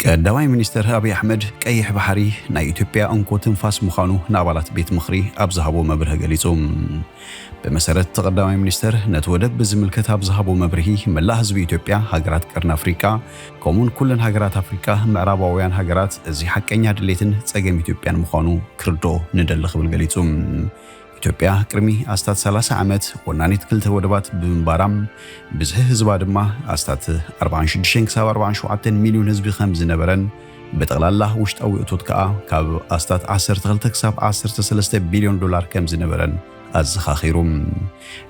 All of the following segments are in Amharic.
ቀዳማይ ሚኒስተር ኣብይ ኣሕመድ ቀይሕ ባሕሪ ናይ ኢትዮጵያ እንኮ ትንፋስ ምዃኑ ንኣባላት ቤት ምኽሪ ኣብ ዝሃቦ መብርሂ ገሊጹ። ብመሰረት እቲ ቀዳማይ ሚኒስተር ነቲ ወደብ ብዝምልከት ኣብ ዝሃቦ መብርሂ መላእ ህዝቢ ኢትዮጵያ፣ ሃገራት ቀርኒ ኣፍሪቃ ከምኡውን ኩለን ሃገራት ኣፍሪቃ፣ ምዕራባውያን ሃገራት እዚ ሓቀኛ ድሌትን ጸገም ኢትዮጵያን ምዃኑ ክርድኦ ንደሊ ክብል ገሊጹ። ኢትዮጵያ ቅድሚ ኣስታት 30 ዓመት ወናኒት ክልተ ወደባት ብምንባራ ብዝሒ ህዝባ ድማ ኣስታት 46 ክሳብ 47 ሚልዮን ህዝቢ ከም ዝነበረን ብጠቕላላ ውሽጣዊ እቶት ከዓ ካብ ኣስታት 12 ክሳብ 13 ቢልዮን ዶላር ከም ዝነበረን ኣዘኻኺሩ።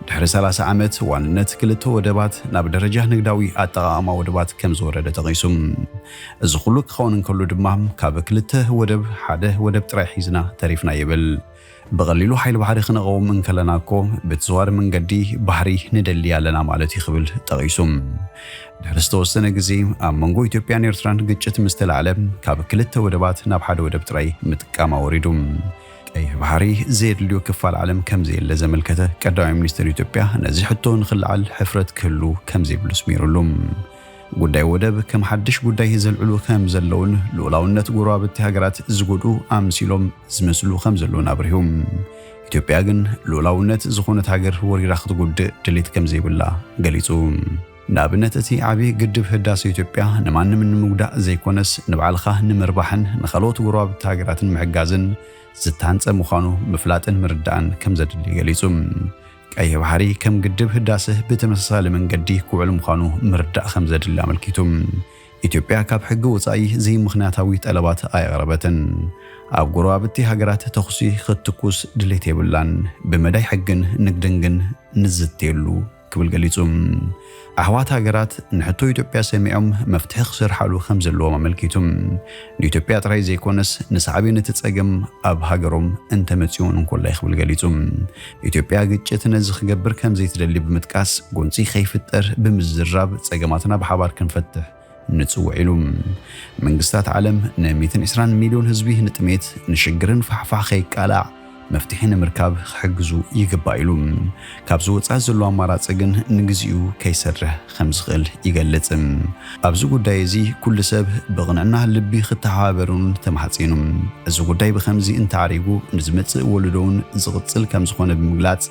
ድሕሪ 30 ዓመት ዋንነት ክልተ ወደባት ናብ ደረጃ ንግዳዊ ኣጠቓቕማ ወደባት ከም ዝወረደ ጠቒሱ። እዚ ኩሉ ክኸውን እንከሎ ድማ ካብ ክልተ ወደብ ሓደ ወደብ ጥራይ ሒዝና ተሪፍና ይብል። ብቐሊሉ ሓይሊ ባሕሪ ክነቐውም እንከለና እኮ ብተዘዋዋሪ መንገዲ ባሕሪ ንደሊ ኣለና ማለት እዩ ክብል ጠቒሱ። ድሕሪ ዝተወሰነ ግዜ ኣብ መንጎ ኢትዮጵያን ኤርትራን ግጭት ምስ ተላዕለ ካብ ክልተ ወደባት ናብ ሓደ ወደብ ጥራይ ምጥቃም ኣወሪዱ። ቀይሕ ባሕሪ ዘየድልዮ ክፋል ዓለም ከም ዘየለ ዘመልከተ ቀዳማይ ሚኒስትር ኢትዮጵያ ነዚ ሕቶ ንክለዓል ሕፍረት ክህሉ ከም ዘይብሉ ስሚሩሉ። ጉዳይ ወደብ ከም ሓድሽ ጉዳይ ዘልዕሉ ከም ዘለውን ልኡላውነት ጎረባብቲ ሃገራት ዝጎድኡ ኣምሲሎም ዝመስሉ ከም ዘለውን ኣብሪሁ። ኢትዮጵያ ግን ልኡላውነት ዝኾነት ሃገር ወሪራ ክትጎድእ ድሌት ከም ዘይብላ ገሊጹ። ንኣብነት እቲ ዓብዪ ግድብ ህዳሴ ኢትዮጵያ ንማንም ንምጉዳእ ዘይኮነስ ንባዕልኻ ንምርባሕን ንካልኦት ጎረባብቲ ሃገራትን ምሕጋዝን ዝተሃንፀ ምዃኑ ምፍላጥን ምርዳእን ከም ዘድሊ ገሊጹ። ቀይሕ ባሕሪ ከም ግድብ ህዳሴ ብተመሳሳሊ መንገዲ ክውዕል ምዃኑ ምርዳእ ከም ዘድሊ ኣመልኪቱ። ኢትዮጵያ ካብ ሕጊ ወፃኢ ዘይምኽንያታዊ ጠለባት ኣየቕረበትን። ኣብ ጎረባብቲ ሃገራት ተኹሲ ክትትኩስ ድሌት የብላን፣ ብመዳይ ሕግን ንግድን ግን ንዝተየሉ ክብል ገሊጹ። ኣሕዋት ሃገራት ንሕቶ ኢትዮጵያ ሰሚዖም መፍትሒ ክሰርሓሉ ከም ዘለዎም ኣመልኪቱ። ንኢትዮጵያ ጥራይ ዘይኮነስ ንሳዕቤን እቲ ጸገም ኣብ ሃገሮም እንተመጺኡን እንኮላይ ክብል ገሊጹ። ኢትዮጵያ ግጭት ነዚ ክገብር ከም ዘይትደሊ ብምጥቃስ ጎንፂ ከይፍጠር ብምዝራብ ጸገማትና ብሓባር ክንፈትሕ ንጽውዕ ኢሉ። መንግስታት ዓለም ን120 ሚልዮን ህዝቢ ንጥሜት ንሽግርን ፋሕፋሕ ከይቃላዕ መፍትሒ ንምርካብ ክሕግዙ ይግባእ ኢሉ። ካብዚ ወፃኢ ዘሎ ኣማራፂ ግን ንግዚኡ ከይሰርሕ ከም ዝኽእል ይገልጽ። ኣብዚ ጉዳይ እዚ ኩሉ ሰብ ብቕንዕና ልቢ ክተሓባበሩን ተማሕፂኑ። እዚ ጉዳይ ብከምዚ እንተዓሪጉ ንዝመፅእ ወለዶ እውን ዝቕፅል ከም ዝኾነ ብምግላጽ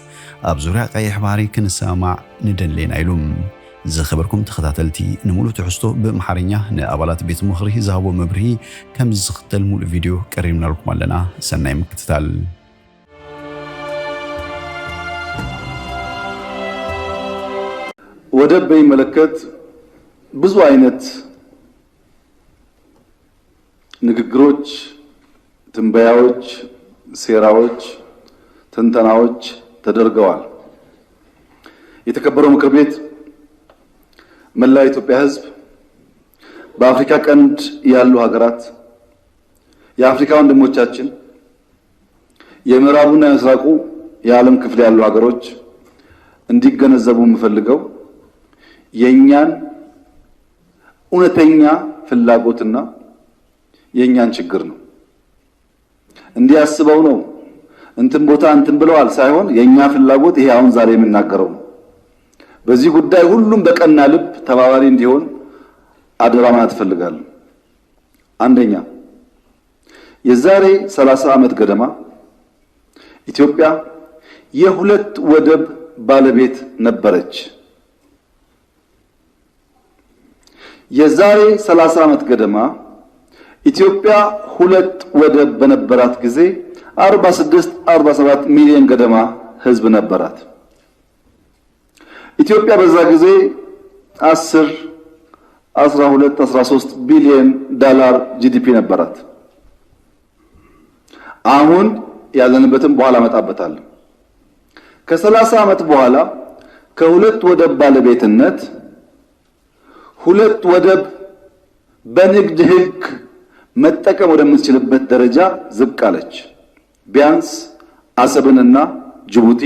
ኣብ ዙርያ ቀይሕ ባሕሪ ክንሰማማዕ ንደሌና ኢሉ። ዝኸበርኩም ተኸታተልቲ ንሙሉእ ትሕዝቶ ብኣምሓርኛ ንኣባላት ቤት ምኽሪ ዝሃቦ መብርሂ ከም ዝኽተል ሙሉእ ቪድዮ ቀሪብናልኩም ኣለና። ሰናይ ምክትታል። ወደብ በሚመለከት ብዙ አይነት ንግግሮች፣ ትንበያዎች፣ ሴራዎች፣ ትንተናዎች ተደርገዋል። የተከበረው ምክር ቤት፣ መላው የኢትዮጵያ ሕዝብ፣ በአፍሪካ ቀንድ ያሉ ሀገራት፣ የአፍሪካ ወንድሞቻችን፣ የምዕራቡና የምስራቁ የዓለም ክፍል ያሉ ሀገሮች እንዲገነዘቡ የምፈልገው የእኛን እውነተኛ ፍላጎትና የእኛን ችግር ነው። እንዲያስበው ነው እንትን ቦታ እንትን ብለዋል ሳይሆን የእኛ ፍላጎት ይሄ አሁን ዛሬ የምናገረው ነው። በዚህ ጉዳይ ሁሉም በቀና ልብ ተባባሪ እንዲሆን አደራ ማለት እፈልጋለሁ። አንደኛ፣ የዛሬ 30 ዓመት ገደማ ኢትዮጵያ የሁለት ወደብ ባለቤት ነበረች። የዛሬ 30 ዓመት ገደማ ኢትዮጵያ ሁለት ወደብ በነበራት ጊዜ 46 47 ሚሊዮን ገደማ ሕዝብ ነበራት። ኢትዮጵያ በዛ ጊዜ 10 12 13 ቢሊዮን ዶላር GDP ነበራት። አሁን ያለንበትም በኋላ እመጣበታለሁ። ከ30 ዓመት በኋላ ከሁለት ወደብ ባለቤትነት ሁለት ወደብ በንግድ ሕግ መጠቀም ወደምትችልበት ደረጃ ዝቅ አለች። ቢያንስ አሰብንና ጅቡቲ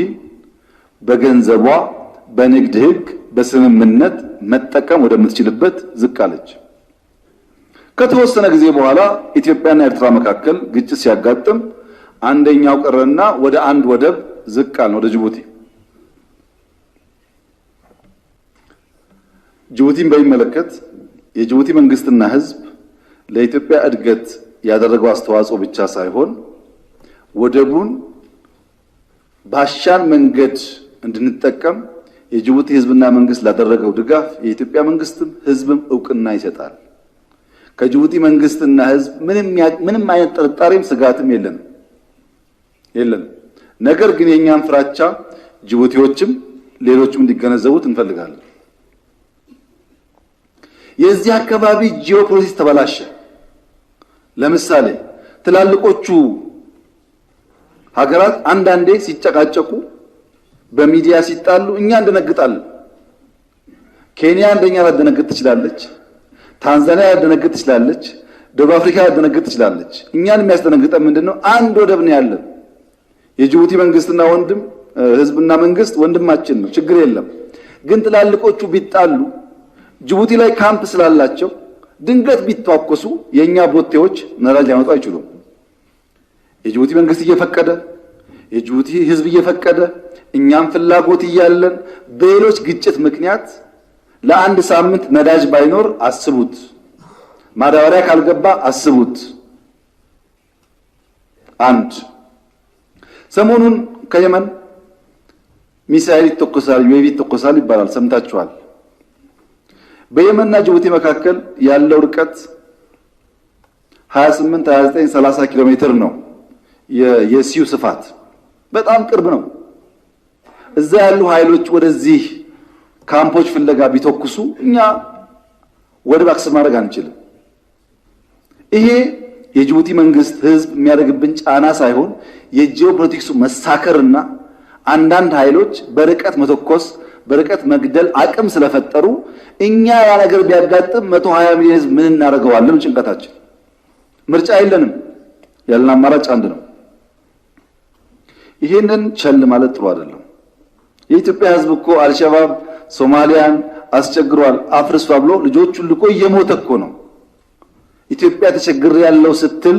በገንዘቧ በንግድ ሕግ በስምምነት መጠቀም ወደምትችልበት ዝቅ አለች። ከተወሰነ ጊዜ በኋላ ኢትዮጵያና ኤርትራ መካከል ግጭት ሲያጋጥም አንደኛው ቀረና ወደ አንድ ወደብ ዝቅ አልን፣ ወደ ጅቡቲ። ጅቡቲን በሚመለከት የጅቡቲ መንግስትና ሕዝብ ለኢትዮጵያ እድገት ያደረገው አስተዋጽኦ ብቻ ሳይሆን ወደቡን ባሻን መንገድ እንድንጠቀም የጅቡቲ ሕዝብና መንግስት ላደረገው ድጋፍ የኢትዮጵያ መንግስትም ሕዝብም እውቅና ይሰጣል። ከጅቡቲ መንግስትና ሕዝብ ምንም አይነት ጥርጣሬም ስጋትም የለንም። ነገር ግን የእኛን ፍራቻ ጅቡቲዎችም ሌሎችም እንዲገነዘቡት እንፈልጋለን። የዚህ አካባቢ ጂኦፖለቲክስ ተበላሸ። ለምሳሌ ትላልቆቹ ሀገራት አንዳንዴ ሲጨቃጨቁ በሚዲያ ሲጣሉ እኛ እንደነግጣለን። ኬንያ እንደኛ ላደነግጥ ትችላለች። ታንዛኒያ ላደነግጥ ትችላለች። ደቡብ አፍሪካ ላደነግጥ ትችላለች። እኛን የሚያስደነግጠን ምንድነው? አንድ ወደብ ነው ያለን። የጅቡቲ መንግስትና ወንድም ህዝብና መንግስት ወንድማችን ነው፣ ችግር የለም። ግን ትላልቆቹ ቢጣሉ ጅቡቲ ላይ ካምፕ ስላላቸው ድንገት ቢተዋኮሱ የኛ ቦቴዎች ነዳጅ ሊያመጡ አይችሉም። የጅቡቲ መንግስት እየፈቀደ፣ የጅቡቲ ህዝብ እየፈቀደ፣ እኛም ፍላጎት እያለን በሌሎች ግጭት ምክንያት ለአንድ ሳምንት ነዳጅ ባይኖር አስቡት፣ ማዳበሪያ ካልገባ አስቡት። አንድ ሰሞኑን ከየመን ሚሳኤል ይተኮሳል፣ UAV ይተኮሳል ይባላል፣ ሰምታችኋል። በየመንና ጅቡቲ መካከል ያለው ርቀት 28፣ 29፣ 30 ኪሎ ሜትር ነው። የ sea ው ስፋት በጣም ቅርብ ነው። እዛ ያሉ ኃይሎች ወደዚህ ካምፖች ፍለጋ ቢተኩሱ እኛ ወደብ access ማድረግ አንችልም። ይሄ የጅቡቲ መንግስት ህዝብ የሚያደርግብን ጫና ሳይሆን የጂኦፖለቲክሱ መሳከርና አንዳንድ ኃይሎች በርቀት መተኮስ በርቀት መግደል አቅም ስለፈጠሩ እኛ ያ ነገር ቢያጋጥም 120 ሚሊዮን ህዝብ ምን እናደርገዋለን? ጭንቀታችን። ምርጫ የለንም። ያለን አማራጭ አንድ ነው። ይሄንን ቸል ማለት ጥሩ አይደለም። የኢትዮጵያ ህዝብ እኮ አልሸባብ ሶማሊያን አስቸግሯል አፍርሷ ብሎ ልጆቹን ልኮ እየሞተ እኮ ነው። ኢትዮጵያ ተቸግር ያለው ስትል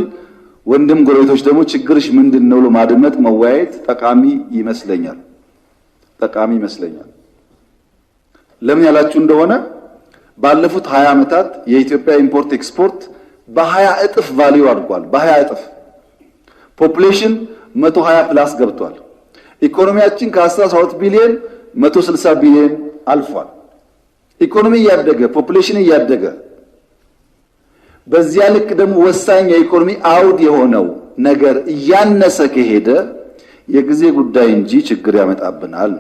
ወንድም ጎረቤቶች ደግሞ ችግርሽ ምንድን ነው ብሎ ማድመጥ መወያየት ጠቃሚ ይመስለኛል። ጠቃሚ ይመስለኛል። ለምን ያላችሁ እንደሆነ ባለፉት 20 ዓመታት የኢትዮጵያ import export በ20 እጥፍ value አድጓል። በ20 እጥፍ population 120 plus ገብቷል። ኢኮኖሚያችን ከ17 ቢሊዮን 160 ቢሊዮን አልፏል። ኢኮኖሚ እያደገ population እያደገ በዚያ ልክ ደግሞ ወሳኝ የኢኮኖሚ አውድ የሆነው ነገር እያነሰ ከሄደ የጊዜ ጉዳይ እንጂ ችግር ያመጣብናል።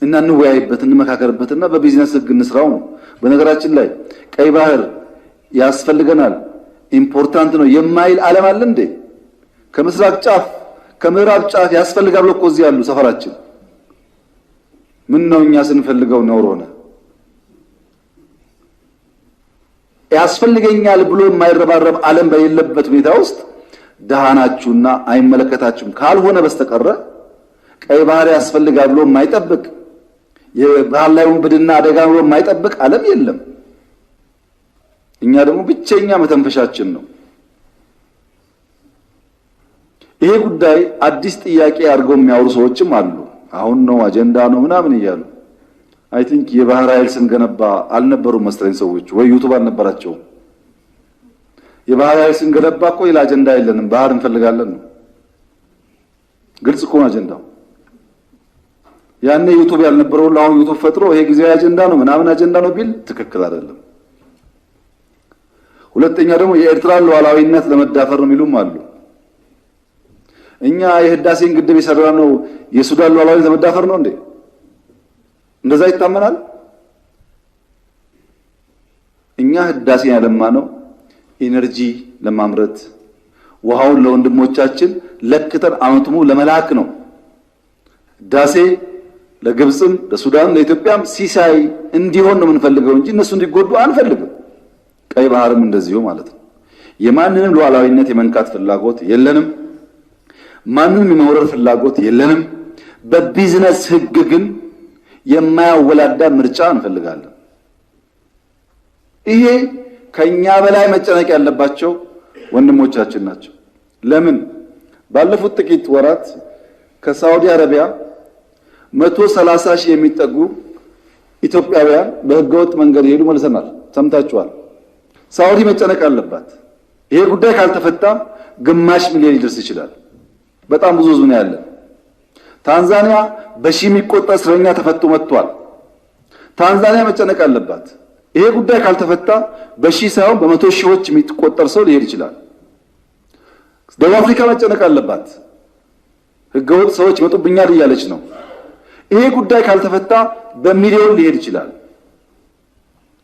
እና እንወያይበት፣ እንመካከርበትና በቢዝነስ ህግ እንስራው ነው። በነገራችን ላይ ቀይ ባህር ያስፈልገናል important ነው የማይል ዓለም አለ እንዴ? ከምስራቅ ጫፍ ከምዕራብ ጫፍ ያስፈልጋል ብሎ እኮ እዚህ ያሉ ሰፈራችን ምን ነው እኛ ስንፈልገው ነውር ሆነ። ያስፈልገኛል ብሎ የማይረባረብ ዓለም በሌለበት ሁኔታ ውስጥ ደሃ ናችሁና አይመለከታችሁም ካልሆነ በስተቀረ ቀይ ባህር ያስፈልጋል ብሎ የማይጠብቅ፣ የባህር ላይ ውንብድና አደጋ ብሎ የማይጠብቅ ዓለም የለም። እኛ ደግሞ ብቸኛ መተንፈሻችን ነው። ይሄ ጉዳይ አዲስ ጥያቄ አድርገው የሚያወሩ ሰዎችም አሉ። አሁን ነው አጀንዳ ነው ምናምን እያሉ፣ I think የባህር ኃይል ስንገነባ አልነበሩም መሰለኝ ሰዎች፣ ወይ YouTube አልነበራቸውም። የባህር ኃይል ስንገነባ እኮ ሌላ አጀንዳ የለንም፣ ባህር እንፈልጋለን ነው። ግልጽ እኮ ነው አጀንዳው። ያኔ YouTube ያልነበረው ሁሉ አሁን YouTube ፈጥሮ ይሄ ጊዜያዊ አጀንዳ ነው ምናምን አጀንዳ ነው ቢል ትክክል አይደለም። ሁለተኛ ደግሞ የኤርትራን ሉዓላዊነት ለመዳፈር ነው የሚሉም አሉ። እኛ የህዳሴን ግድብ የሰራነው የሱዳን ሉዓላዊነት ለመዳፈር ነው እንዴ? እንደዛ ይታመናል? እኛ ህዳሴን ያለማነው energy ለማምረት፣ ውሃውን ለወንድሞቻችን ለክተን አመቱን ሙሉ ለመላክ ነው። ህዳሴ ለግብፅም ለሱዳንም ለኢትዮጵያም ሲሳይ እንዲሆን ነው የምንፈልገው እንጂ እነሱ እንዲጎዱ አንፈልግም። ቀይ ባህርም እንደዚሁ ማለት ነው። የማንንም ሉዓላዊነት የመንካት ፍላጎት የለንም። ማንንም የመውረር ፍላጎት የለንም። በቢዝነስ ህግ ግን የማያወላዳ ምርጫ እንፈልጋለን። ይሄ ከኛ በላይ መጨነቅ ያለባቸው ወንድሞቻችን ናቸው። ለምን ባለፉት ጥቂት ወራት ከሳውዲ አረቢያ 130 ሺህ የሚጠጉ ኢትዮጵያውያን በህገወጥ መንገድ የሄዱ መልሰናል። ሰምታችኋል። ሳውዲ መጨነቅ አለባት። ይሄ ጉዳይ ካልተፈታ 0.5 ሚሊዮን ሊደርስ ይችላል። በጣም ብዙ ህዝብ ነው ያለን። ታንዛኒያ በሺህ የሚቆጠር እስረኛ ተፈቶ መጥቷል። ታንዛኒያ መጨነቅ አለባት። ይሄ ጉዳይ ካልተፈታ በሺህ ሳይሆን በመቶ ሺዎች የሚቆጠር ሰው ሊሄድ ይችላል። ደቡብ አፍሪካ መጨነቅ አለባት። ህገወጥ ሰዎች ይመጡብኛል እያለች ነው። ይሄ ጉዳይ ካልተፈታ በሚሊዮን ሊሄድ ይችላል።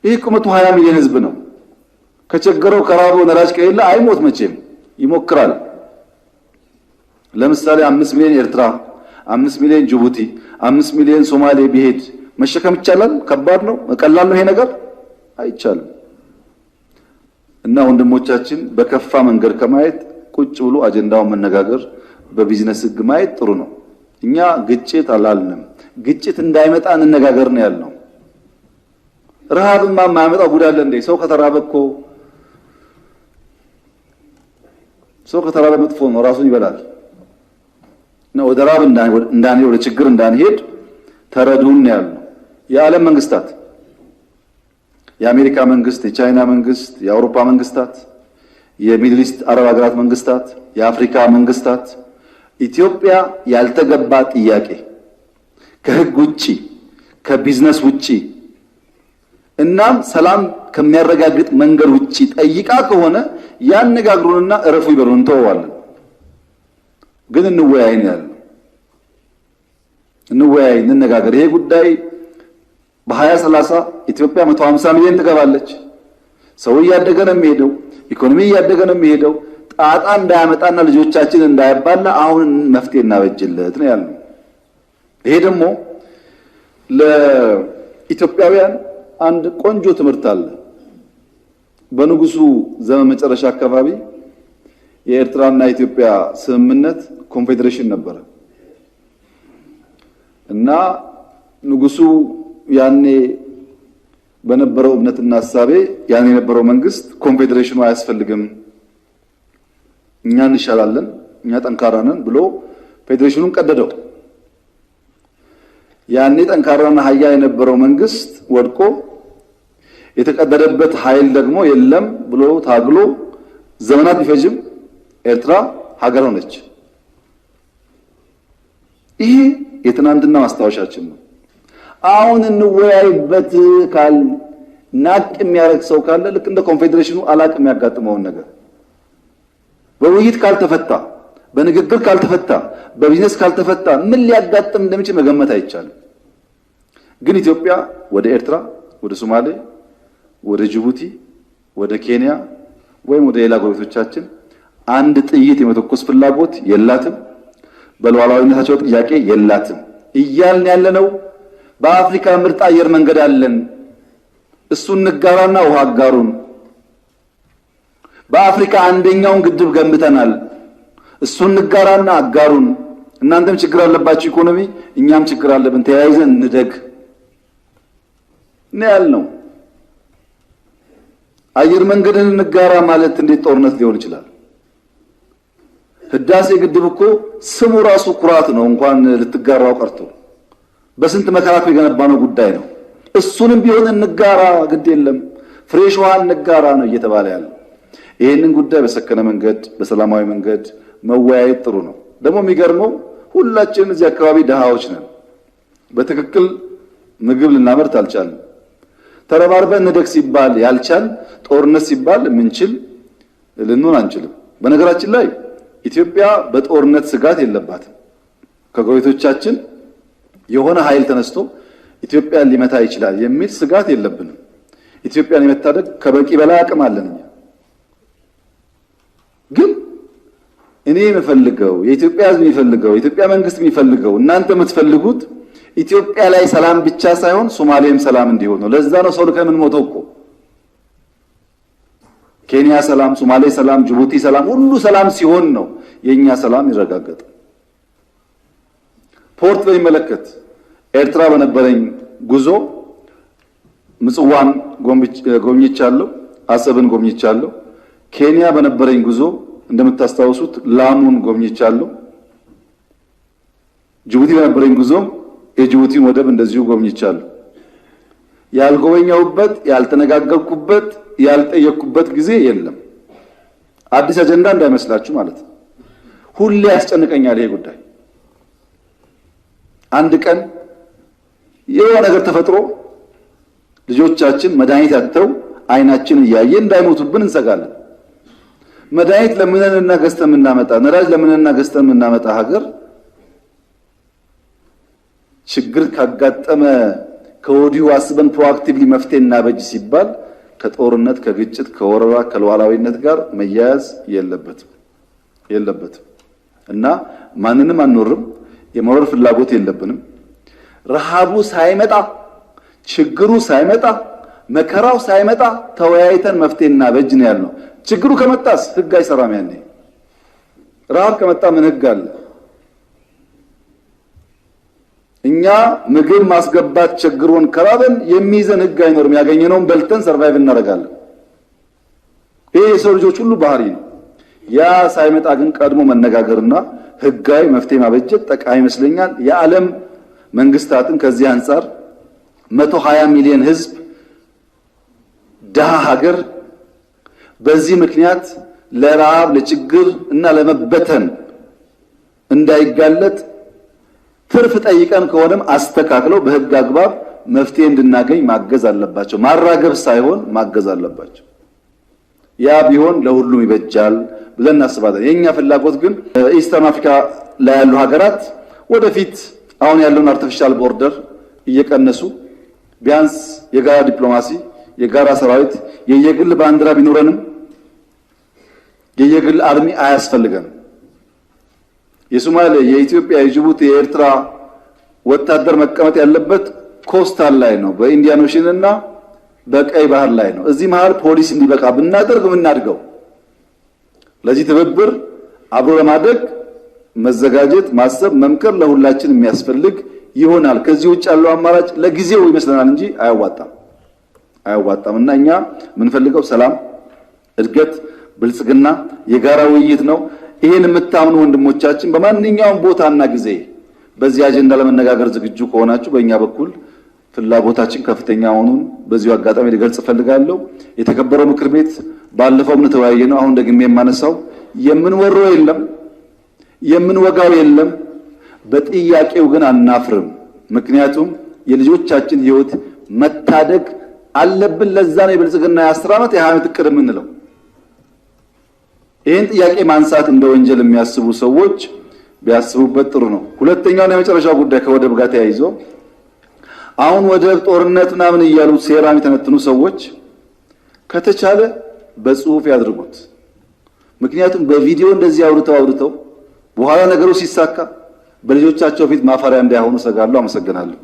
ይህ እኮ 120 ሚሊዮን ህዝብ ነው። ከቸገረው፣ ከራበው፣ ነዳጅ ከሌለ አይሞት መቼም፣ ይሞክራል። ለምሳሌ 5 ሚሊዮን ኤርትራ፣ 5 ሚሊዮን ጅቡቲ፣ 5 ሚሊዮን ሶማሌ ቢሄድ መሸከም ይቻላል? ከባድ ነው? ቀላል ነው ይሄ ነገር? አይቻልም። እና ወንድሞቻችን በከፋ መንገድ ከማየት ቁጭ ብሎ አጀንዳውን መነጋገር፣ በቢዝነስ ህግ ማየት ጥሩ ነው። እኛ ግጭት አላልንም። ግጭት እንዳይመጣ እንነጋገር ነው ያልነው። ረሃብማ የማያመጣው ጉድ አለ እንዴ? ሰው ከተራበ እኮ፣ ሰው ከተራበ መጥፎ ነው፣ ራሱን ይበላል። እና ወደ ረሃብ እንዳንሄድ፣ ወደ ችግር እንዳንሄድ ተረዱን ነው ያልነው። የዓለም መንግስታት፣ የአሜሪካ መንግስት፣ የቻይና መንግስት፣ የአውሮፓ መንግስታት፣ የ Middle East አረብ ሀገራት መንግስታት፣ የአፍሪካ መንግስታት ኢትዮጵያ ያልተገባ ጥያቄ፣ ከህግ ውጪ፣ ከቢዝነስ ውጪ እናም ሰላም ከሚያረጋግጥ መንገድ ውጪ ጠይቃ ከሆነ ያነጋግሩንና እረፉ ይበሉን፣ እንተወዋለን። ግን እንወያይ ነው ያልነው። እንወያይ፣ እንነጋገር። ይሄ ጉዳይ በ2030 ኢትዮጵያ 150 ሚሊዮን ትገባለች። ሰው እያደገ ነው የሚሄደው። ኢኮኖሚ እያደገ ነው የሚሄደው። ጣጣ እንዳያመጣና ልጆቻችን እንዳያባላ አሁን መፍትሄ እናበጅለት ነው ያልነው። ይሄ ደግሞ ለኢትዮጵያውያን አንድ ቆንጆ ትምህርት አለ። በንጉሱ ዘመን መጨረሻ አካባቢ የኤርትራና የኢትዮጵያ ስምምነት ኮንፌዴሬሽን ነበረ እና ንጉሱ ያኔ በነበረው እምነትና እሳቤ ያኔ የነበረው መንግስት ኮንፌዴሬሽኑ አያስፈልግም፣ እኛ እንሻላለን፣ እኛ ጠንካራ ነን ብሎ ፌዴሬሽኑን ቀደደው። ያኔ ጠንካራና ኃያል የነበረው መንግስት ወድቆ የተቀደደበት ኃይል ደግሞ የለም ብሎ ታግሎ ዘመናት ቢፈጅም ኤርትራ ሀገር ሆነች። ይሄ የትናንትና ማስታወሻችን ነው። አሁን እንወያይበት ካል ናቅ የሚያደርግ ሰው ካለ ልክ እንደ ኮንፌዴሬሽኑ አላቅ የሚያጋጥመውን ነገር በውይይት ካልተፈታ፣ በንግግር ካልተፈታ፣ በቢዝነስ ካልተፈታ ምን ሊያጋጥም እንደሚችል መገመት አይቻልም። ግን ኢትዮጵያ ወደ ኤርትራ፣ ወደ ሶማሌ፣ ወደ ጅቡቲ፣ ወደ ኬንያ ወይም ወደ ሌላ ጎረቤቶቻችን አንድ ጥይት የመተኮስ ፍላጎት የላትም። በሉዓላዊነታቸው ጥያቄ የላትም። እያልን ያለነው በአፍሪካ ምርጥ አየር መንገድ አለን፣ እሱን እንጋራና ውሃ አጋሩን። በአፍሪካ አንደኛውን ግድብ ገንብተናል፣ እሱን እንጋራና አጋሩን። እናንተም ችግር አለባችሁ ኢኮኖሚ፣ እኛም ችግር አለብን፣ ተያይዘን እንደግ ነው ያልነው። አየር መንገድን እንጋራ ማለት እንዴት ጦርነት ሊሆን ይችላል? ህዳሴ ግድብ እኮ ስሙ ራሱ ኩራት ነው፣ እንኳን ልትጋራው ቀርቶ በስንት መከራ እኮ የገነባነው ጉዳይ ነው። እሱንም ቢሆን እንጋራ፣ ግድ የለም፣ fresh ውሃ እንጋራ ነው እየተባለ ያለው። ይህንን ጉዳይ በሰከነ መንገድ፣ በሰላማዊ መንገድ መወያየት ጥሩ ነው። ደግሞ የሚገርመው ሁላችንም እዚህ አካባቢ ድሃዎች ነን። በትክክል ምግብ ልናመርት አልቻልንም። ተረባርበን እንደግ ሲባል ያልቻል፣ ጦርነት ሲባል የምንችል ልንሆን አንችልም። በነገራችን ላይ ኢትዮጵያ በጦርነት ስጋት የለባትም። ከጎረቤቶቻችን የሆነ ኃይል ተነስቶ ኢትዮጵያን ሊመታ ይችላል የሚል ስጋት የለብንም። ኢትዮጵያን የመታደግ ከበቂ በላይ አቅም አለን እኛ። ግን እኔ የምፈልገው፣ የኢትዮጵያ ሕዝብ የሚፈልገው፣ የኢትዮጵያ መንግስት የሚፈልገው፣ እናንተ የምትፈልጉት ኢትዮጵያ ላይ ሰላም ብቻ ሳይሆን ሶማሌም ሰላም እንዲሆን ነው። ለዛ ነው ሰው ልከን የምንሞተው እኮ። ኬንያ ሰላም፣ ሶማሌ ሰላም፣ ጅቡቲ ሰላም፣ ሁሉ ሰላም ሲሆን ነው የኛ ሰላም ይረጋገጥ። Port በሚመለከት ኤርትራ በነበረኝ ጉዞ ምጽዋን ጎብኝቻለሁ፣ አሰብን ጎብኝቻለሁ። ኬንያ በነበረኝ ጉዞ እንደምታስታውሱት ላሙን ጎብኝቻለሁ። ጅቡቲ በነበረኝ ጉዞ የጅቡቲን ወደብ እንደዚሁ ጎብኝቻለሁ። ያልጎበኘሁበት፣ ያልተነጋገርኩበት ያልጠየቅኩበት ጊዜ የለም። አዲስ አጀንዳ እንዳይመስላችሁ ማለት ነው። ሁሌ ያስጨንቀኛል ይሄ ጉዳይ። አንድ ቀን የሆነ ነገር ተፈጥሮ ልጆቻችን መድኃኒት አጥተው አይናችን እያየ እንዳይሞቱብን እንሰጋለን። መድኃኒት ለምንንና ገዝተን የምናመጣ፣ ነዳጅ ለምንንና ገዝተን የምናመጣ ሀገር ችግር ካጋጠመ ከወዲሁ አስበን proactively መፍትሄ እናበጅ ሲባል ከጦርነት፣ ከግጭት፣ ከወረራ፣ ከሉዓላዊነት ጋር መያያዝ የለበትም እና ማንንም አንወርም። የመውረር ፍላጎት የለብንም። ረሃቡ ሳይመጣ፣ ችግሩ ሳይመጣ፣ መከራው ሳይመጣ ተወያይተን መፍትሄ እናበጅ ነው ያልነው። ችግሩ ከመጣስ ህግ አይሰራም። ያኔ ረሃብ ከመጣ ምን ህግ አለ? እኛ ምግብ ማስገባት ቸግሮን ከራበን የሚይዘን ህግ አይኖርም። ያገኘነውን በልተን survive እናደርጋለን። ይሄ የሰው ልጆች ሁሉ ባህሪ ነው። ያ ሳይመጣ ግን ቀድሞ መነጋገርና ህጋዊ መፍትሄ ማበጀት ጠቃሚ ይመስለኛል። የዓለም መንግስታትን ከዚህ አንጻር 120 ሚሊዮን ህዝብ ድሃ ሀገር በዚህ ምክንያት ለረሃብ፣ ለችግር እና ለመበተን እንዳይጋለጥ ትርፍ ጠይቀን ከሆነም አስተካክለው በህግ አግባብ መፍትሄ እንድናገኝ ማገዝ አለባቸው። ማራገብ ሳይሆን ማገዝ አለባቸው። ያ ቢሆን ለሁሉም ይበጃል ብለን እናስባለን። የኛ ፍላጎት ግን Eastern Africa ላይ ያሉ ሀገራት ወደፊት አሁን ያለውን artificial border እየቀነሱ ቢያንስ የጋራ ዲፕሎማሲ፣ የጋራ ሰራዊት፣ የየግል ባንዲራ ቢኖረንም የየግል army አያስፈልገንም። የሶማሌ፣ የኢትዮጵያ፣ የጅቡቲ፣ የኤርትራ ወታደር መቀመጥ ያለበት coastal ላይ ነው፣ በ Indian Ocean እና በቀይ ባህር ላይ ነው። እዚህ መሃል ፖሊስ እንዲበቃ ብናደርግ የምናድገው ለዚህ ትብብር አብሮ ለማደግ መዘጋጀት፣ ማሰብ፣ መምከር ለሁላችን የሚያስፈልግ ይሆናል። ከዚህ ውጭ ያለው አማራጭ ለጊዜው ይመስለናል እንጂ አያዋጣም አያዋጣም። እና እኛ የምንፈልገው ሰላም፣ እድገት፣ ብልጽግና፣ የጋራ ውይይት ነው። ይሄን የምታምኑ ወንድሞቻችን በማንኛውም ቦታና ጊዜ በዚህ አጀንዳ ለመነጋገር ዝግጁ ከሆናችሁ በእኛ በኩል ፍላጎታችን ከፍተኛ መሆኑን በዚሁ አጋጣሚ ልገልጽ እፈልጋለሁ። የተከበረው ምክር ቤት ባለፈው ምን ተወያየ ነው። አሁን ደግሜ የማነሳው የምንወረው የለም፣ የምንወጋው የለም። በጥያቄው ግን አናፍርም። ምክንያቱም የልጆቻችን ሕይወት መታደግ አለብን። ለዛ ነው የብልጽግና የ10 ዓመት የ20 ዓመት እቅድ የምንለው። ይህን ጥያቄ ማንሳት እንደ ወንጀል የሚያስቡ ሰዎች ቢያስቡበት ጥሩ ነው። ሁለተኛውና የመጨረሻው ጉዳይ ከወደብ ጋር ተያይዞ አሁን ወደብ ጦርነት ምናምን እያሉ ሴራ የሚተነትኑ ሰዎች ከተቻለ በጽሁፍ ያድርጉት። ምክንያቱም በቪዲዮ እንደዚህ አውርተው አውርተው በኋላ ነገሩ ሲሳካ በልጆቻቸው ፊት ማፈሪያ እንዳይሆኑ ሰጋለሁ። አመሰግናለሁ።